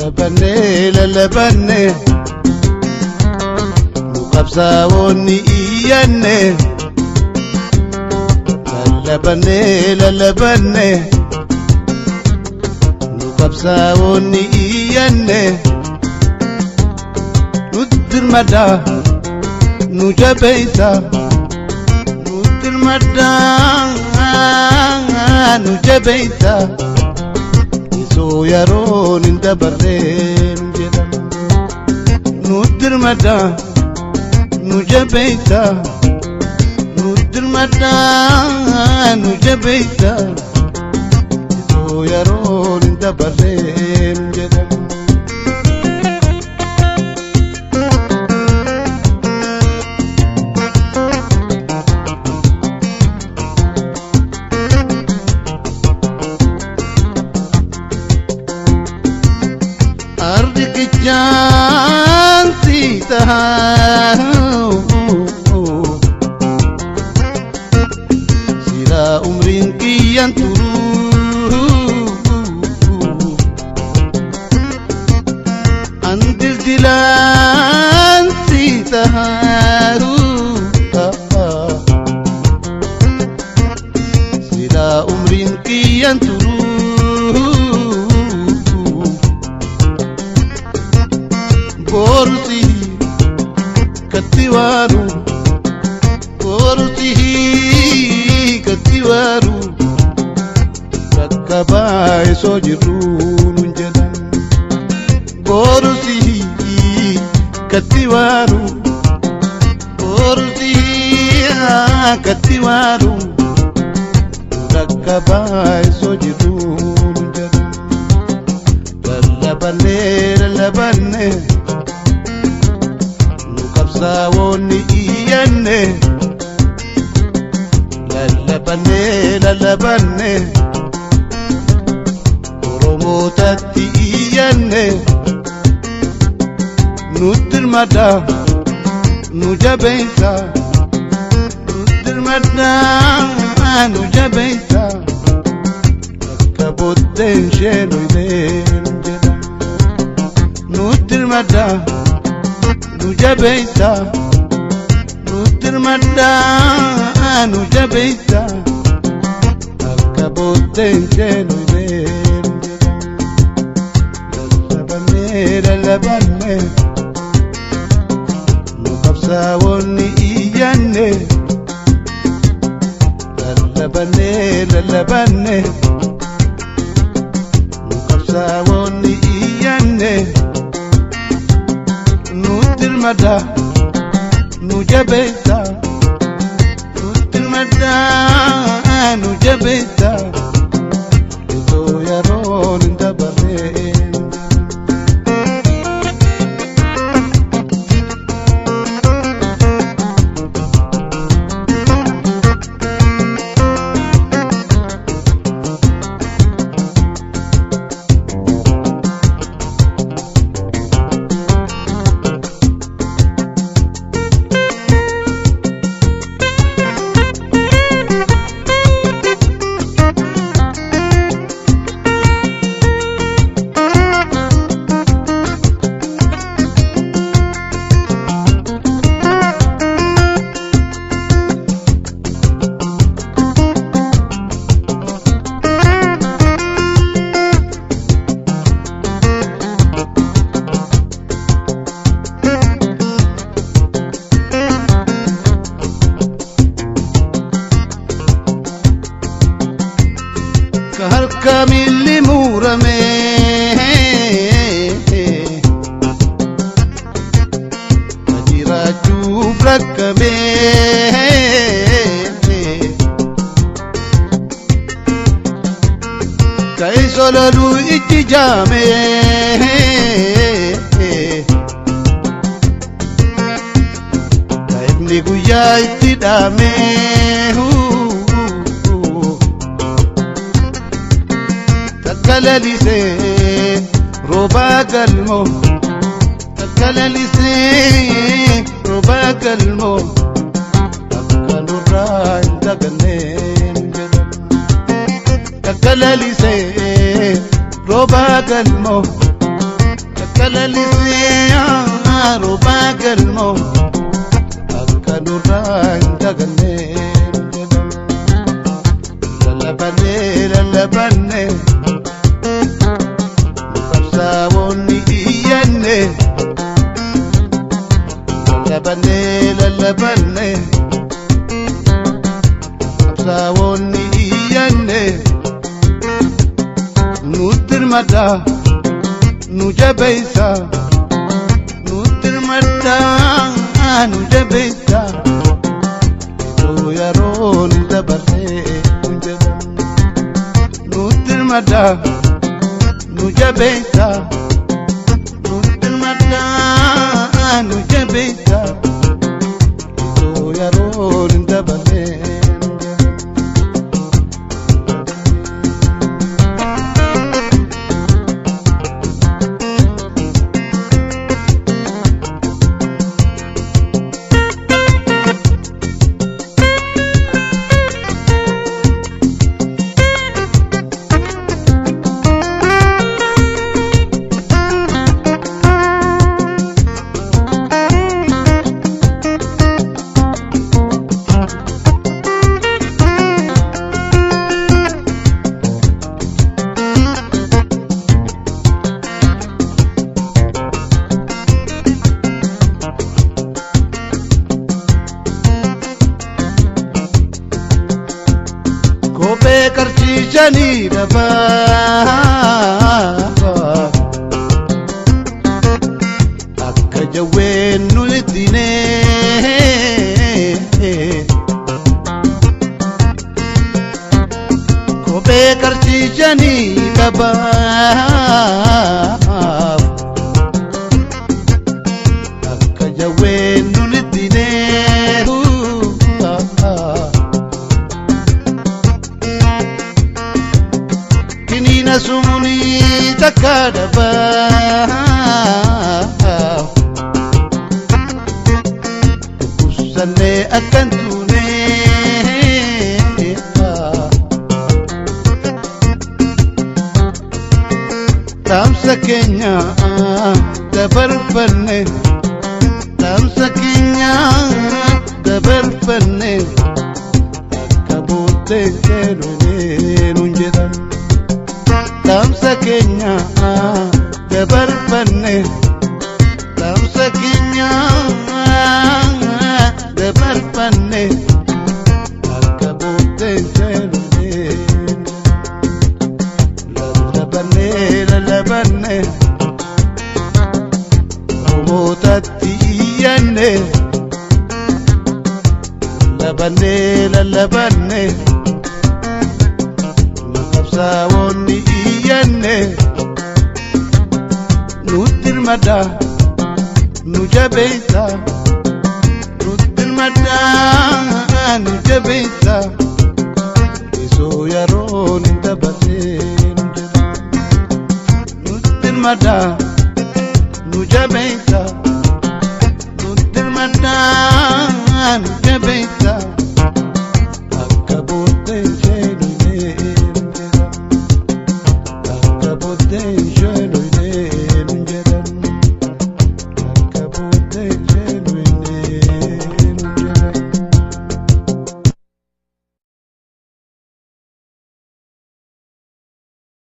Lallabanne lallabanne nu qabsaa'oonni iyyanne. Lallabanne lallabanne nu qabsaa'oonni iyyanne. Nutti dirmadhaa nu jabeessaa. Nutti dirmadhaa nu jabeessaa. Isoo yeroon hin dabarreen jedhama. Nutti dirmadhaa nu jabeessaa. Nutti dirmadhaa nu jabeessaa. Isoo yeroon hin dabarreen jedhama. Ardi si tahaa silaa umriin kiyyan turuu an dildilaan si tahaa silaa umriin kiyyan turuu Boruti katiwaru, boruti katiwaru, kakkabaa isoo jirruun jedhan. Boruti katiwaru, boruti katiwaru, kakkabaa isoo jirruun jedhan. Lallabanne lallabanne. Qabsaa'oonni iyyanne. Lallabanne lallabanne Oromootatti iyyanne. Nutti dirmadhaa nu jabeessaa. Nutti dirmadhaa nu jabeessaa. Akka booddeen ishee loyleen jedha. Nutti dirmadhaa nu jabeessaa. Nutti dirmadhaa nu jabeessaa. Akka booddeen ishee loyleen jedha. Lallabanne lallabanne nu qabsaa'oonni iyyanne. Lallabanne lallabanne nu qabsaa'oonni iyyanne. Nutti dirmadhaa nu jabeessaa. Nutti dirmadhaa nu jabeessaa. Itoo yeroon hin dabarreen. Ka harka miilli murame ka jiraachuuf rakkame ka isololuu ijji jaame ka ifni guyyaa itti dhaame. Takka lalisee roobaa galmoo, takka lalisee roobaa galmoo, akka nurraa hin daganneen jedhama. Takka lalisee roobaa galmoo. Takka lalisee roobaa galmoo akka nurraa hin dagannee jedhan. Lallabannee lallabannee nu qabsaa'onni iyyanne. Lallabannee lallabannee qabsaa'onni iyyanne. Nutti hirmaadhaa nu jabeessa, nutti hirmaadhaa nu jabeessa, iddoo yeroon dabarree nu jedhan. Nutti hirmaadhaa nu jabeessa, nutti hirmaadhaa nu jabeessa, iddoo yeroon dabarree nu jedhan. Kophee qarshii shanii dhabaa akka jawween nu ittinee. Kophee qarshii shanii dhabaa akka jawween nu ittinee. Kiniina sumuni takka dhabaa dhukkubsannee akkan tuune. Dhaamsa keenya dabarfanne, dhaamsa keenya dabarfanne, akka booddee seenuu nuun jedhan. Dhaamsa keenya dabarfanne, dhaamsa keenya dabarfanne, akka booddee seenuu. Lallabanne lallabanne Oromootatti iyyanne. Lallabanne lallabanne nu qabsaa'onni iyyanne. Nutti hirmaadhaa nu jabeessa, nutti hirmaadhaa nu jabeessa, isoo yeroon hin dabarree nu jedhan. Nutti hirmaadhaa